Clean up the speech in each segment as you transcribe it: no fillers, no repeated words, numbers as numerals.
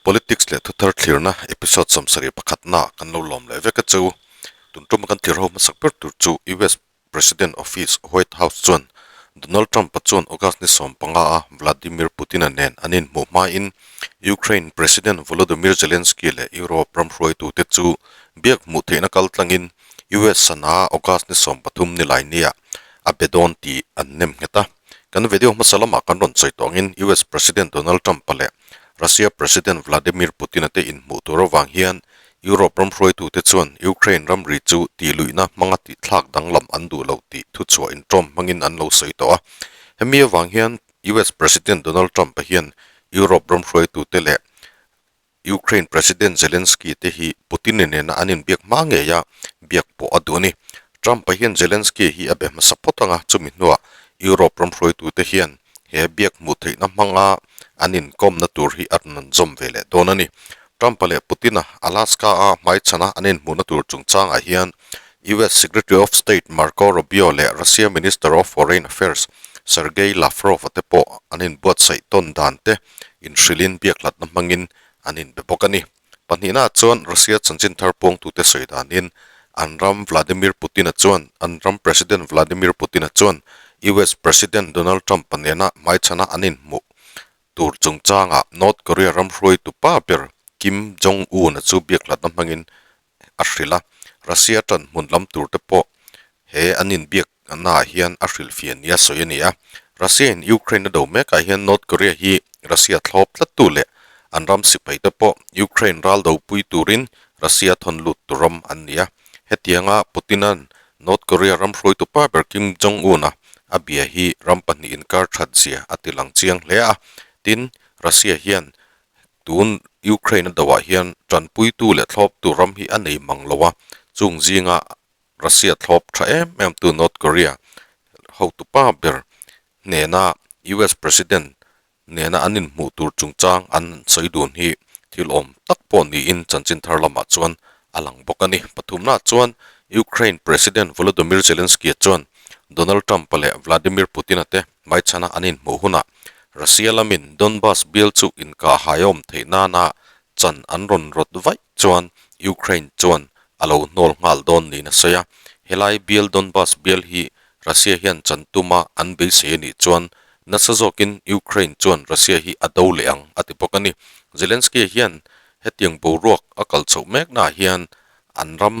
Politics leh thuthar thlirna episode 71 na kan lo lawm leh vek a chu. Tun tuma kan thlir ho hmasak ber tur chu US President Office White House chuan Donald Trump-a chuan August ni 15 a Vladimir Putin-a nen an inhmuh hmain Ukraine President Volodymyr Zelensky leh Europe ram hruaitute chu biak hmuh theihna kaltlangin US sana August ni 13 nilai nia a be dawn tih an nem nghet a. Kan video hmasa lamah kan rawn sawi tawh angin US President Donald Trump-a leh Russia President Vladimir Putin-a te inhmuh tur avang hian Europe ram hruaitute chuan Ukraine ramri chu tihluihna hmanga tihthlak danglam an duh loh tih thuchhuah inṭawm hmangin an lo sawi tawh a. Hemi avang hian US President Donald Trump-a hian Europe ram hruaitute leh Ukraine President Zelensky te hi Putin-a nena an inbiak hma ngei a, biak pawh a duh a ni. Trump-a hian Zelensky hi a be hmasa phawt ang a, chumi hnuah Europe ram hruaitute hian he biak hmuh theihna hmanga an inkawmna tur hi a rawn zawm ve leh dawn a ni. Trump-a leh Putin-a Alaska-a hmaichhana an inhmuhna tur chungchangah hian US Secretary of State Marco Rubio leh Russia Minister of Foreign Affairs Sergei Lavrov-a te pawh an inbuatsaih tawn dan te inhrilhin biakhlatna hmangin an inbe bawk a ni. Pahnihnaah chuan Russia chanchin thar puangtute sawi danin an ram Vladimir Putin-a chuan an ram President Vladimir Putin-a chuan US President Donald Trump-a nena hmaichhana an inhmuh tur chungchangah North Korea ram hruaitu pa ber Kim Jong-un-a chu biakhlatna hmangin a hrilh a, Russia tan hmun lam tur te pawh he an inbiaknaah hian a hrilhfiah nia sawi a ni a. Russia in Ukraine a do mekah hian North Korea hi Russia thlawp tlattu leh an ram sipai te pawh Ukraine ral dopui turin Russia thawn lut tu ram an ni a. Hetianga Putin-a'n North Korea ram hruaitu pa ber Kim Jong-un-a a bia hi ram pahnih inkar that zia a ti lang chiang hle a. Tin, Russia hian Tun Ukraine a doah hian tanpuitu leh thlawptu ram hi a nei mang lo a, chung zinga Russia thlawp tha em em tu North Korea hotupa ber hnena US President nena an inhmuh tur chungchang an sawi dun hi thil awm tak pawh niin chanchin thar lamah chuan a lang bawk a ni. Pathumnaah chuan Ukraine President Volodymyr Zelensky-a chuan Donald Trump-a leh Vladimir Putin-a te hmaichhana an inhmuh hunah Russia lamin Donbas bial chu inkahhai a awm theih nana chan an rawn rawt vaih chuan Ukraine chuan a lo hnawl nghal dawn niin a sawi a. Helai bial Donbas bial hi Russia hian chan tuma an beisei a nih chuan nasa zawkin Ukraine chuan Russia hi a do leh ang a ti bawk a ni. Zelensky hian hetiang boruak a kal chhoh meknaah hian an ram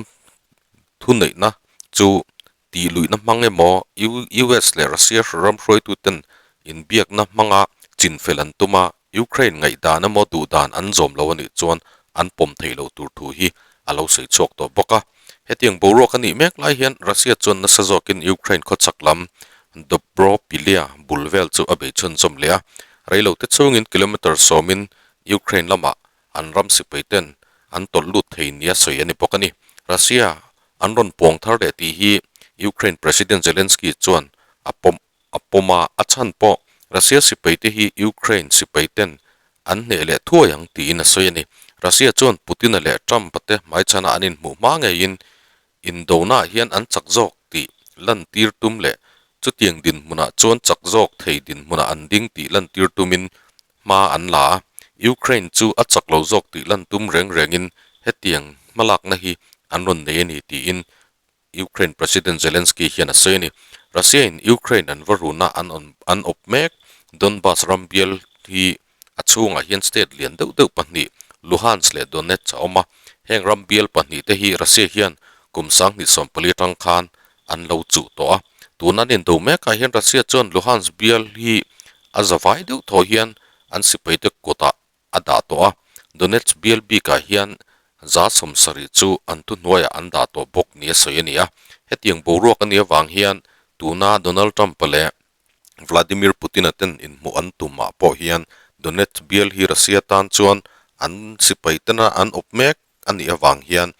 thuneihna chu Tih luihna hmang emaw US leh Russia ram hruaituten inbiakna hmanga chinfel an tum a, Ukraine ngaihdan emaw duhdan an zawm lo a nih chuan an pawm thei lo tur thu hi a lo sawi chhuak tawh bawk a. Hetiang boruak a nih mek lai hian Russia chuan nasa zawkin Ukraine khawchhak lam Dobropilya bul vel chu a bei chhunzawm leh a, reilote chhungin kilometre sawmin Ukraine lamah an ram sipaiten an tawlh lut thei nia sawi a ni bawk a ni. Russia an rawn puang thar leh tih hi Ukraine President Zelensky chuan a pawm a pawm a, a chhan pawh Russia sipaite hi Ukraine sipaiten an hneh leh thuai ang tiin a sawi a ni. Russia chuan Putin-a leh Trump-a te hmaichhana an inhmuh hma ngeiin indonaah hian an chak zawk tih lantir tum leh chutiang dinhmunah chuan chak zawk thei dinhmunah an ding tih lantir tumin hma an la a, Ukraine chu a chak lo zawk tih lan tum reng rengin hetiang hmalakna hi an rawn nei a ni tiin Ukraine President Zelensky hian a sawi a ni. Russia-in Ukraine an va runa an an awp mek Donbas ram bial hi a chhungah hian state lian deuh deuh pahnih Luhansk leh Donetsk a awm a, heng ram bial pahnih te hi Russia hian kum 2014 atang khan an lo chuh tawh a. Tun an indo mekah hian Russia chuan Luhansk bial hi a zavai deuh thaw hian an sipaite kutah a dah tawh a. Donetsk bial bikah hian 70% chu an thuhnuaiah an dah tawh bawk nia sawi a ni a. Hetiang boruak a nih avang hian tuna Donald Trump-a leh Vladimir Putin-a ten inhmuh an tumah pawh hian Donetsk bial hi Russia tan chuan an sipaitena an awp mek a nih avang hian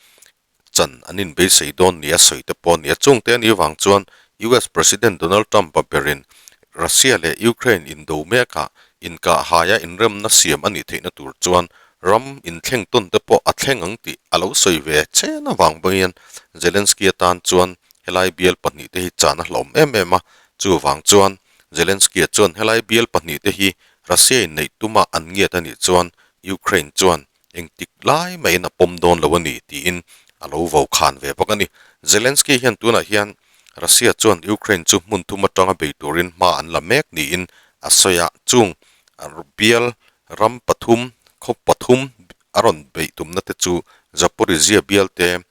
chan an inbeisei dawn nia sawi te pawh a ni a. Chungte a nih avang chuan US President Donald Trump-a berin Russia leh Ukraine indo mekah inkahhaia inremna siam a nih theihna tur chuan ram inthleng tawn te pawh a thleng ang tih a lo sawi ve chen avang pawhin Zelensky atan chuan helai bial pahnih te hi chan a hlawm em em a. Chuvang chuan Zelensky-a chuan helai bial pahnih te hi Russia-in neih tuma an ngiat a nih chuan Ukraine chuan engtik lai mahin a pawm dawn lo a ni tiin a lo vo khan ve bawk a ni. Zelensky hian tunah hian Russia chuan Ukraine chu hmun thum atanga bei turin hma an la mek niin a sawi a, chung bial ram pathum, khaw pathum a rawn beih tumna te chu Zaporizhzhia bial te,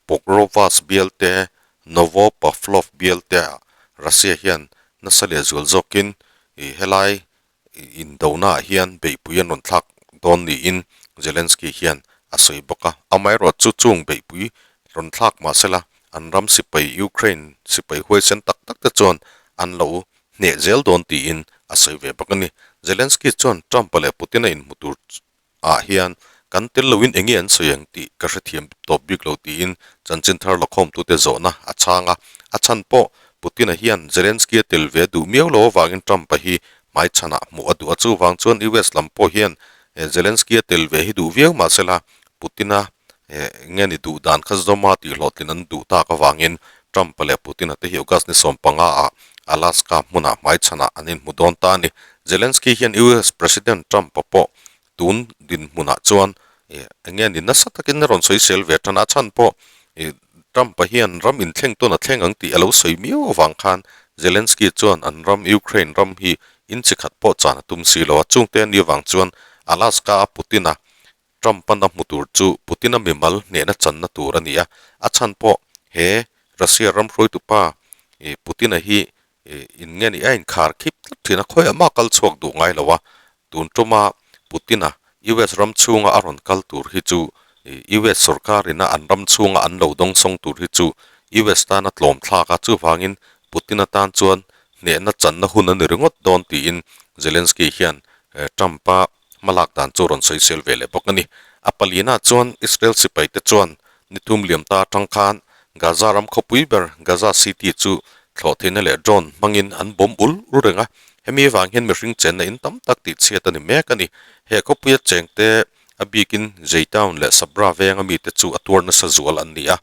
Pokrovsk bial te, Novopavlov bial te ah Russia hian nasa leh zual zawkin helai Indona ah hian beihpui an rawn thlak dawn niin Zelensky hian a sawi bawk a. Amaherawh chu chung beihpui rawn thlak mah sela an ram sipai Ukraine sipai huaisen tak tak te chuan an lo hneh zel dawn tiin a sawi ve bawk a ni. Zelensky chuan Trump-a leh Putin-a inhmu tur ah hian kan tel loin enge an sawi ang tih ka hrethiam tawp bik lo tiin chanchin thar lakhawmtute zawhna a chhang a. A chhan pawh Putin-a hian Zelensky-a tel ve a duh miau lo avangin Trump-a hi hmaichhanah hmuh a duh a. Chuvang chuan US lam pawh hian Zelensky-a tel ve hi duh viau mah sela Putin-a nge ni duh dan kha zawma tihhlawhtlin an duh tak avangin Trump-a leh Putin-a te hi August ni 15 ah Alaska hmunah hmaichhanah an inhmu dawn ta a ni. Zelensky hian US President Trump-a pawh tun dinhmunah chuan eng nge ni nasa takin a rawn sawi sel ve tan a, a chhan pawh Trump-a hian ram inthleng tawn a thleng ang tih a lo sawi miau avang khan Zelensky chuan an ram Ukraine ram hi inchi khat pawh chan a tum si lo a, chungte a nih avang chuan Alaska-a Putin-a Trump-an a hmu tur chu Putin-a mimal hnehna channa tur a ni a, a chhan pawh he Russia ram hruaitupa Putin-a hi in nge ni a inkhar khip tlat thin a, khawiah mah kal chhuak duh ngai lo a, tun tuma Putin-a US ram chhunga a rawn kal tur hi chu US sorkarin a an ram chhunga an lo dawngsawng tur hi chu US tan a tlawm thlak a, chuvangin Putin-a tan chuan hnehna channa hun a ni ringawt dawn tiin Zelensky hian Trump-a Hmalak dan chu rawn sawisel ve leh bawk a ni. A palina chuan Israel sipaite chuan ni thum liam ta atang khan Gaza ram khawpui ber Gaza City chu thlawhtheihna leh drone hmangin an bawm ul ul reng a. Hemi avang hian mihring chenna in tam tak tihchhiat a ni mek a ni. He khawpuia chengte a bikin Zaytown leh Sabra venga mite chu a tuar nasa zual an ni a.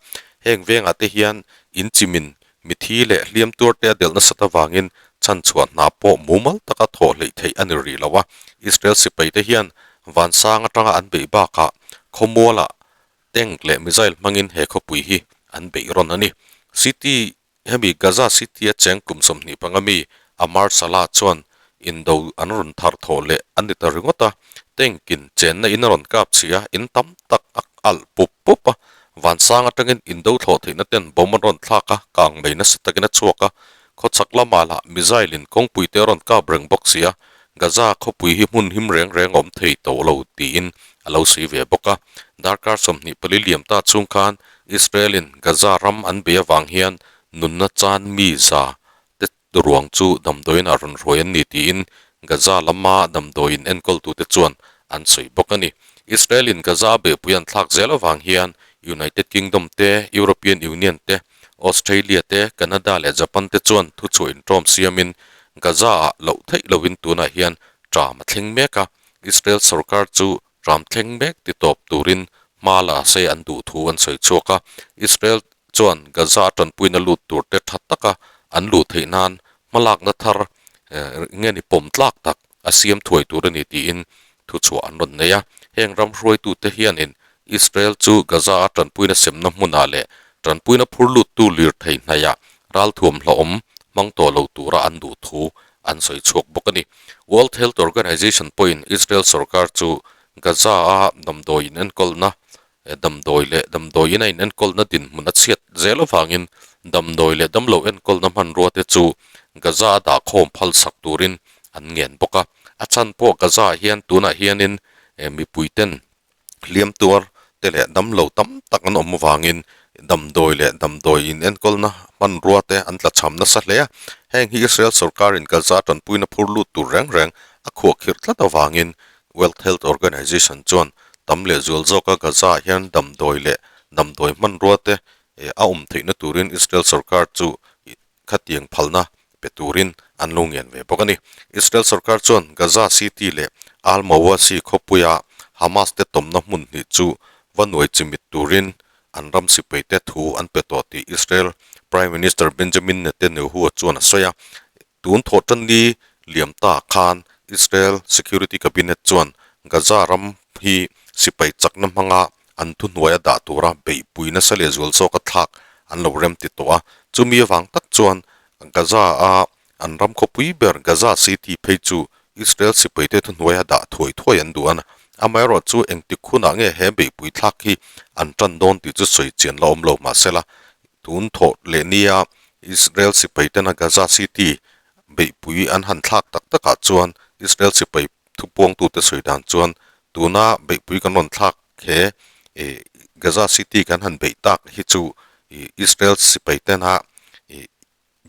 Heng vengah te hian in chimin Mithi leh hliam tuarte a delh nasat avangin chhanchhuah hna pawh mumal taka thawh hleih theih a ni rih lo a. Israel sipaite hian vansang atanga an beih bakah khawmualah tank leh missile hmangin he khawpui hi an beih rawn a ni. City hemi Gaza City-a cheng kum 25 mi Amar Salah chuan indo an rawn thar thawh leh a ni ta ringawt a, tank-in chenna in a rawn kap chhi a, in tam tak a alh pup pup a, vansang atangin indo thlawh theihna ten bomb an rawn thlak a, kang mai nasa takin a chhuak a, khawchhak lamah lah missile in kawngpui te a rawn kap reng bawk si a, Gaza khawpui hi hmun him reng reng a awm thei tawh lo tiin a lo sawi ve bawk a. Darkar 24 liam ta chhung khan Israel-in Gaza ram an bei avang hian nunna chan mi za te ruang chu damdawiin ah rawn hruai an ni tiin Gaza lama damdawiin enkawltute chuan an sawi bawk a ni. Israel-in Gaza a behpui an thlak zel avang hian United Kingdom te, European Union te, Australia te, Canada leh Japan te chuan thuchhuah inṭawm siamin Gaza-ah loh theih loin tunah hian ṭam a thleng mek a, Israel sorkar chu ram thleng mek ti tawp turin hma la se an duh thu an sawi chhuak a. Israel chuan Gaza tanpuina lut tur te tha taka an luh theih nan hmalakna thar nge ni pawm tlak tak a siam thuai tur a ni tiin thuchhuah an rawn nei a. Heng ram hruaitute hianin Israel chu Gaza a tanpuina semna hmunah leh tanpuina phur luttu lirthei hnaihah ralthuam hlauhawm hmang tawh lo tura an duh thu an sawi chhuak bawk a ni. World Health Organization pawhin Israel sorkar chu Gaza-a damdawi inenkawlna damdawi leh damdawi ina inenkawlna dinhmun a chhiat zel avangin damdawi leh damlo enkawlna hmanrua te chu Gaza-a dahkhawm phal sak turin an ngen bawk a. A chhan pawh Gaza-ah hian tunah hianin mipuiten hliam tuar te leh damlo tam tak an awm avangin damdawi leh damdawi inenkawlna hmanrua te an tlachham nasa hle a. Heng hi Israel sorkarin Gaza tanpuina phur lut tur reng reng a khuahkhirh tlat avangin World Health Organization chuan tam leh zual zawka Gaza-ah hian damdawi leh damdawi hmanrua te a awm theihna turin Israel sorkar chu khatiang phalna pe turin an lo ngen ve bawk a ni. Israel sorkar chuan Gaza City leh Al Mawasi khawpuia Hamas te tawmna hmun hnih chu va nuai chimit turin an ram sipaite thu an pe tawh tih Israel Prime Minister Benjamin Netanyahu chuan a sawi a. Tun thawhtanni liam ta khan Israel Security Cabinet chuan Gaza ram. hi sipai chakna hmanga an thuhnuaia dah tura beihpui nasa leh zual zawka thlak an lo rem ti tawh a. Chumi avang tak chuan Gaza-a an ram khawpui ber Gaza City phei chu Israel sipaite thuhnuaia dah thuai thuai an duh a. Amaherawh chu engtik hunah nge he beihpui thlak hi an tan dawn tih chu sawi chian la awm lo mahsela tun thawh leh nia Israel sipaitena Gaza City beihpui an han thlak tak takah chuan Israel sipai Thupuangtute sawi dan chuan tuna beihpui kan rawn thlak he ih Gaza City kan han beih tak hi chu ih Israel sipai tena ih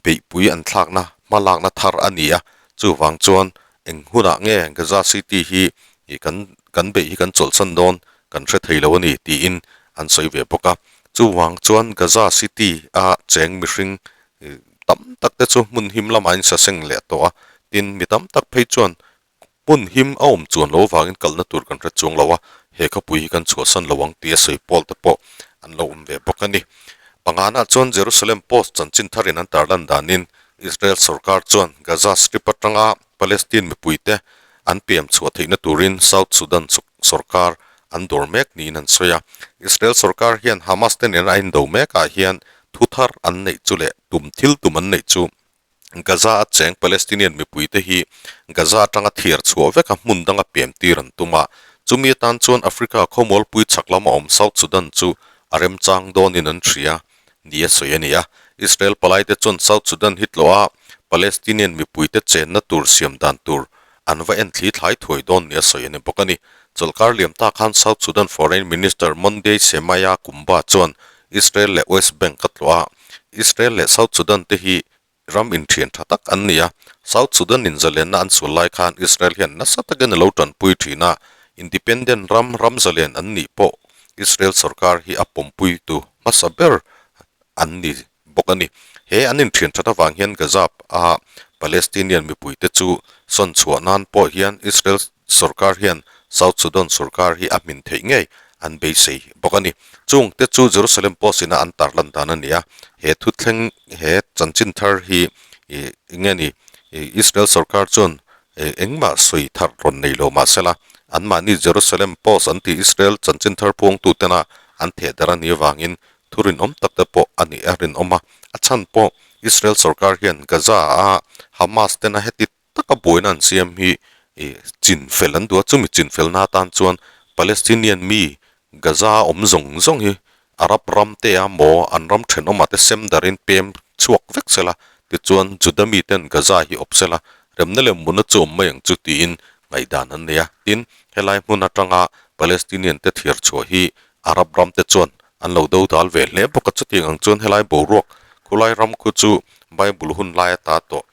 beihpui an thlakna hmalakna thar a ni a, chuvang chuan eng hunah nge Gaza City hi ih kan kan beih hi kan chawlhsan dawn kan hre thei lo a ni tiin an sawi ve bawk a. Chuvang chuan Gaza City a cheng mihring ih tam tak te chu hmun him lamah in saseng leh tawh a, tin mi tam tak phei chuan hmun him a awm chuan lo vangin kalna tur kan hre chuang lo a, he khawpui hi kan chhuahsan lo ang tih a sawi pawl te pawh an lo awm ve bawk a ni. Panganah chuan Jerusalem Post chanchin tharin an tarlan danin Israel sorkar chuan Gaza Strip atanga Palestine mipuite an pem chhuah theihna turin South Sudan sorkar an dawr mek niin an sawi a. Israel sorkar hian Hamas te nena a indo mekah hian thu thar an neih chu leh tum thil tum an neih chu Gaza a cheng Palestinian mipuite hi Gaza atanga thiar chhuah veka hmun danga pem tir an tum a. Chumi atan chuan Africa khawmualpui chhak lama awm South Sudan chu a remchang dawnin an hria ni a sawi a ni a. Israel palaite chuan South Sudan hi tlawh a, Palestinian mipuite chenna tur siam dan tur an va en thli thlai thuai dawn ni a sawi a ni bawk a ni. Chawlhkar liam ta khan South Sudan Foreign Minister Monday Semaya Kumba chuan Israel leh West Bank a tlawh a, Israel leh South Sudan te hi ram inthian tha tak an ni a, South Sudan in zalenna an sual lai khan Israel hian nasa takin a lo tanpui thin a, independent ram ram zalen an nih pawh Israel sorkar hi a pawmpui tu hmasa ber an ni bawk a ni. He an inthian that avang hian Gaza a Palestinian mipuite chu sawn chhuah nan pawh hian Israel sorkar hian South Sudan sorkar hi a hmin theih ngei an beisei bawk a ni. Chung te chu Jerusalem Post ina an tarlan dan a ni a, he thuthleng he chanchin thar hi ih nge ni Israel sorkar chuan engmah sawi thar rawn nei lo mahsela anmahni Jerusalem Post an tih Israel chanchin thar puangtutena an theh darh a nih avangin Thu rinawm tak te pawh a nih a rinawm a, a chhan pawh Israel sorkar hian Gaza a Hamas tena heti taka buaina an siam hi ih chinfel an duh a, chumi chinfelna atan chuan Palestinian mi Gaza a awm zawng zawng hi Arab ram te a maw an ram thenawmah te sem darin pem chhuak vek sela, tichuan Juda mi ten Gaza hi awp sela, remna leh mutna chu awm mai ang chu tiin ngaihdan an nei a, tin helai hmun atanga Palestinian te thiar chhuah hi Arab ram te chuan an lo do dal ve hle bawk a, chutiang ang chuan helai boruak khulai ram khu chu Bible hun lai ata tawh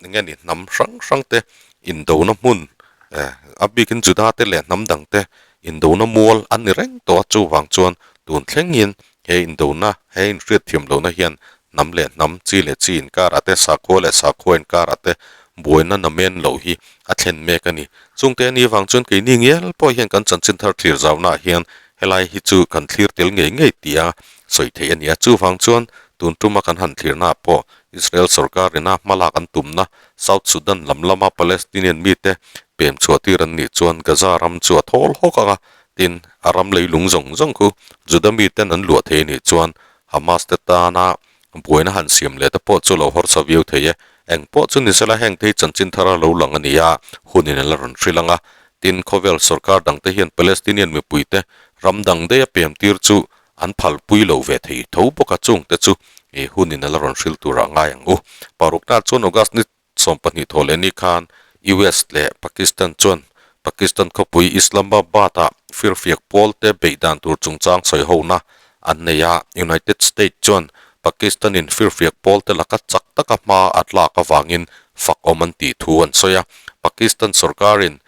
eng nge ni hnam hrang hrang te indona hmun eh a bikin Juda te leh hnam dang te indona mual an ni reng tawh a, chuvang chuan tun thlengin he indona he inhriat thiam lohna hian hnam leh hnam, chi leh chi inkarah te, sakhua leh sakhua inkarah te buaina namen loh hi a thlen mek a ni. Chungte a nih avang chuan keini ngial pawh hian kan chanchin thar thlir zaunaah hian helai hi chu kan thlir tel ngei ngei tih a sawi theih a ni a. Chuvang chuan tun tuma kan han thlirnaah pawh Israel sorkar ina hmalak an tumna South Sudan lam lama Palestinian mite pem chhuah tir an nih chuan Gaza ram chu a thawl hawk ang a, tin a ram leilung zawng zawng khu Juda miten an luah thei a nih chuan Hamas te tana buaina han siam leh te pawh chu lo hawrsa viau thei e. Eng pawh chu ni sela heng thei chanchin thar a lo lang a ni a, hunin a la rawn hrilh ang a. Tin, khawvel sorkar dangte hian Palestinian mipuite ram dang daih a pem tir chu an phalpui lo ve thei tho bawk a, chungte chu i hunin a la rawn hrilh turah ngai ang u. Parukna chuan August ni 20 thaw leh ni khan US leh Pakistan chuan Pakistan khawpui Islamabad-ah firfiak pawlte beih dan tur chungchang sawi hona an nei a. United States chuan Pakistan-in firfiak pawlte laka chak taka hma a tlak avangin fak awm an tih thu an sawi a. Pakistan sorkarin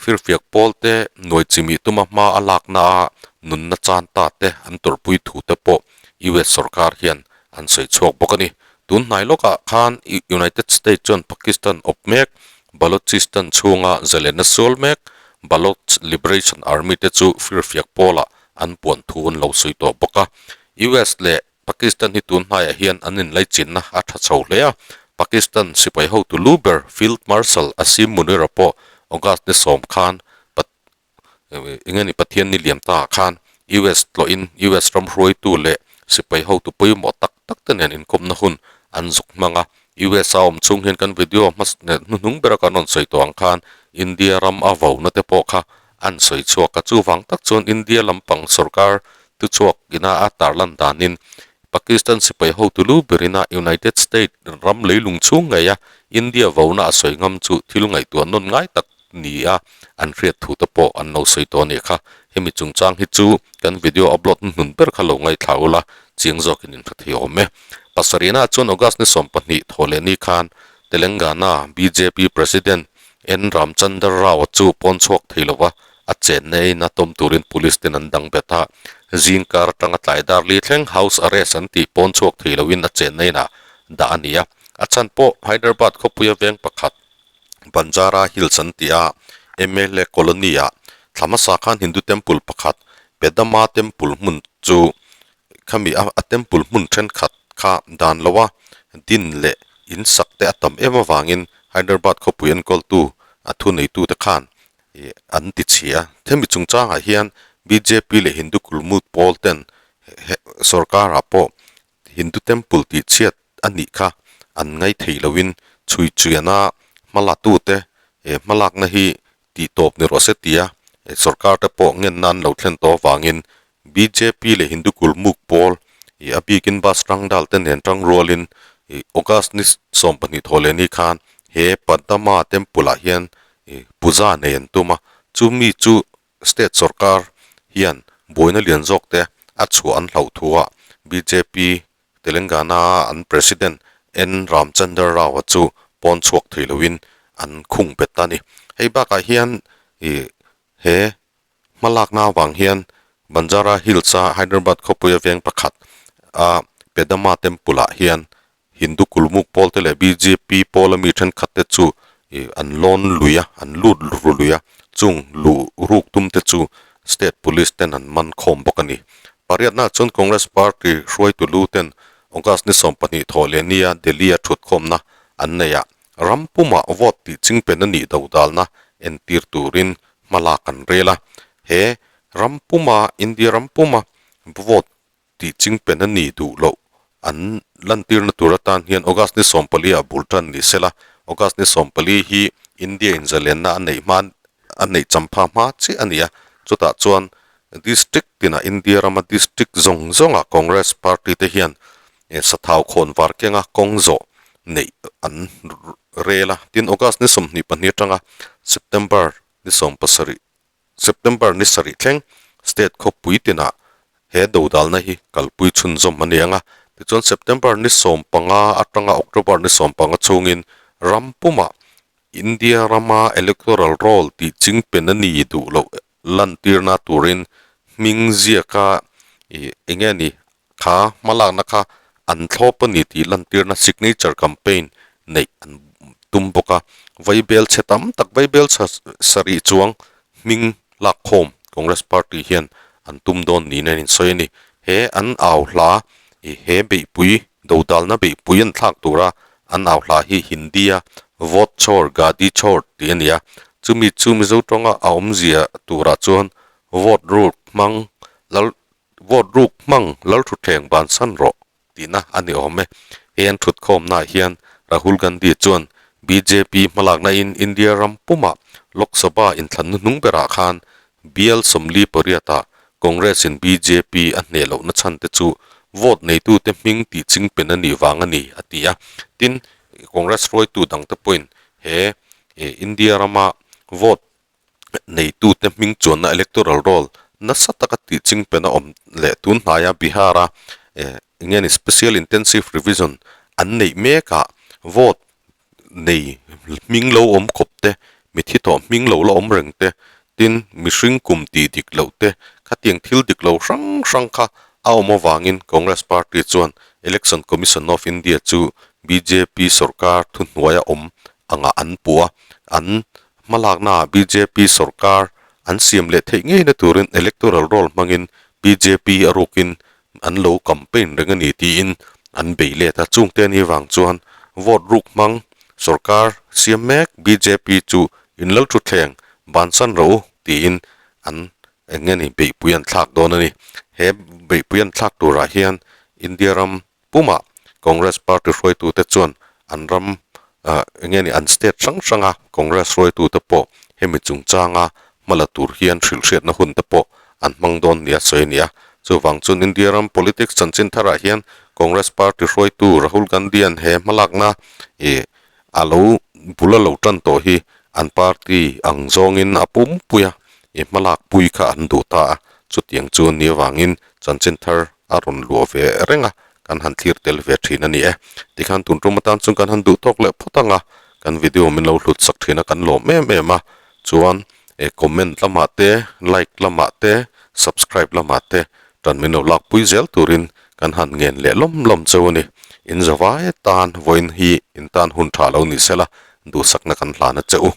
Firfiak pawlte nuai chimih tuma hma a lakna a nunna chan ta te an tawrhpui thu te pawh US sorkar hian an sawi chhuak bawk a ni. Tun hnai lawkah khan United States chuan Pakistan awp mek, Balochistan chhunga zalenna sual mek Baloch Liberation Army te chu firfiak pawlah an puan thu an lo sawi tawh bawk a. US leh Pakistan hi tun hnaiah hian an inlaichinna a tha chho hle a, Pakistan sipai hotu lu ber Field Marshal Asim Munir-a pawh August ni sawm khan Eng nge Pathian ni liam ta ah khan US tlawhin US ram hruaitu leh sipai hotu pawimawh tak tak te nen inkawmna hun an zuk hmang a. US a awm chung hian kan video hmas hnuhnung bera kan rawn sawi tawh ang khan India ram a vona te pawh kha an sawi chhuak a. Chuvang tak chuan India lampang sorkar tuchhuak ina a tarlan danin Pakistan sipai hotu lu berina United State ram leilung chhung ngeia India vona a sawi ngam chu thil ngaihtuah nawn ngai tak ni a, an hriat thu te pawh an lo sawi tawh a nih kha. Hemi chungchang hi chu kan video upload hnuhnun ber kha lo ngaithla ula, chiang zawkin in hre thei awm e. Pasarihna chuan August ni 12 thaw leh ni khan Telangana bjp President N Ramchandar Rao chu pawn chhuak thei lova a chenna in a tawm turin police ten an dang bet a. Zing kar atanga tlai dar li thleng house arrest an tih pawn chhuak thei loin a chenna inah dah a ni a. A chhan pawh Hyderabad khawpuia veng pakhat Banjara Hills an ti a, mla Colony ah thla hmasa khan Hindu temple pakhat Pedama temple hmun chu khami a temple hmun thenkhat kha dan lo a din leh in sak te a tam em avangin Hyderabad khawpui enkawltu a thuneitute khan an ti chhia. Hemi chungchangah hian bjp leh Hindu kulmut pawl ten sorkarah pawh Hindu temple tih chhiat a nih kha an ngai thei loin chhui chiana hmalatute he hmalakna hi tih tawp ni rawh se tia sorkar te pawh ngenna an lo thlen tawh avangin bjp leh Hindu kulmuk pawl ih a bikin bus tang dal te nen tang rualin ih August ni 12 thaw leh ni khan he Padama temple ah hian ih puja nei an tum a chumi chu State sorkar hian buaina lian zawk te a chhuah an hlauh thu a, bjp Telangana-a an President N Ramchandra Rao-a chu pawn chhuak thei loin an khung bet a ni. Hei bakah hian ih he hmalakna avang hian Banjara Hills-a Hyderabad khawpuia veng pakhat a Pedama Temple-ah hian Hindu kulmuk pawl te leh bjp pawl ami thenkhat te chu ih an lawn lui a, an lut ru lui a, chung luh ruk tum te chu state police ten an man khawm bawk a ni. Pariatna chuan Congress party hruaitu lu ten August ni 12 thawh leh nia Delhi a thutkhawmna an nei a, ram pumah vote tih chingpen a nih do dalna entir turin hma lak an rel a, he ram puma India ram puma vote tih chingpen a ni duh loh an lantirna tur atan hian August ni 14 ah bul tan ni sela, August ni 14 hi India in zalenna a neih hma a neih champha hma chiah a ni a, chutah chuan district tinah India rama district zawng zawngah Congress party te hian sathau khawn var kenga kawng zawh neih an rel a, tin August ni 22 atanga September ni 17 September ni sarih thleng state khawpui tinah he dodalna hi kalpui chhunzawm a ni ang a, tichuan September ni 15 atanga October ni 15 chhungin ram pumah India rama electoral roll tih chingpen a ni duh loh lantirna turin hming ziaka ih eng nge ni kha hmalakna kha an thlawp a ni tih lantirna signature campaign neih an tum bawk a, vaibel chhe tam tak vaibel chha sarih chuang hming lakkhawm Congress party hian an tum dawn niin an insawi a ni. He an au hla ih he beihpui dodalna beihpui an thlak tura an au hla hi Hindi-a Vote Chor Gadi Chor tih a ni a, chumi chu Mizo tawnga a awmzia turah chuan vote ruk hmang lal Vote ruk hmang Lalthutthleng bansan rawh tihna a ni awm e. He an thutkhawmnaah hian Rahul Gandhi chuan bjp hmalakna in India ram pumah Lok Sabha inthlanna hnung berah khan bial 48 ah Congress in bjp a hneh lohna chhan te chu vote neitute hming tih chingpen a nih vang a ni a ti a. Tin, Congress hruaitu dangte pawhin he India rama vote neitute hming chuanna electoral roll nasa taka tih chingpen a awm leh tun hnaia Bihar-a eh eng nge ni special intensive revision an neih mekah vote nei hming lo awm khawp te mithi tawh hming lo la awm reng te tin mihring kum tih dik loh te khatiang thil dik lo hrang hrang kha a awm avangin Congress party chuan Election Commission of India chu bjp sorkar thuhnuaia awm angah an puh a an Hmalaknaah bjp sorkar an siam leh theih ngeina turin electoral roll hmangin bjp a rukin an lo campaign reng a ni tiin an bei let a. Chungte ni vang chuan vote ruk hmang sorkar siam mek bjp chu in lal thutthleng bansan rawh u tiin an eng nge ni beihpui an thlak dawn a ni. He beihpui an thlak turah hian India ram pumah Congress party hruaitute chuan an ram ah eng nge ni an state hrang hranga Congress hruaitute pawh hemi chungchanga hma la tur hian hrilhhriatna hun te pawh an hmang dawn nia sawi a ni a. Chuvang chuan India ram politics chanchin tharah hian Congress party hruaitu Rahul Gandhi-a'n he hmalakna ih a lo bul a lo tan tawh hi an party ang zawngin a pumpui a, i hmalak pui kha an duh ta a, chutiang chu ni avangin chanchin thar a rawn luah ve reng a, kan han thlir tel ve thin a ni e. Tikhan tun tum atan chuan kan han duh tawk leh phawt ang a, kan video min lo hlut sak thin a kan lawm em em a, chuan e comment lamah te, like lamah te, subscribe lamah te Tan min lo lak pui zel turin kan han ngen leh lawm lawm cheu a ni. In zavai tan vawiin hi in tan hun tha lo ni sela duhsakna kan hlan a che u.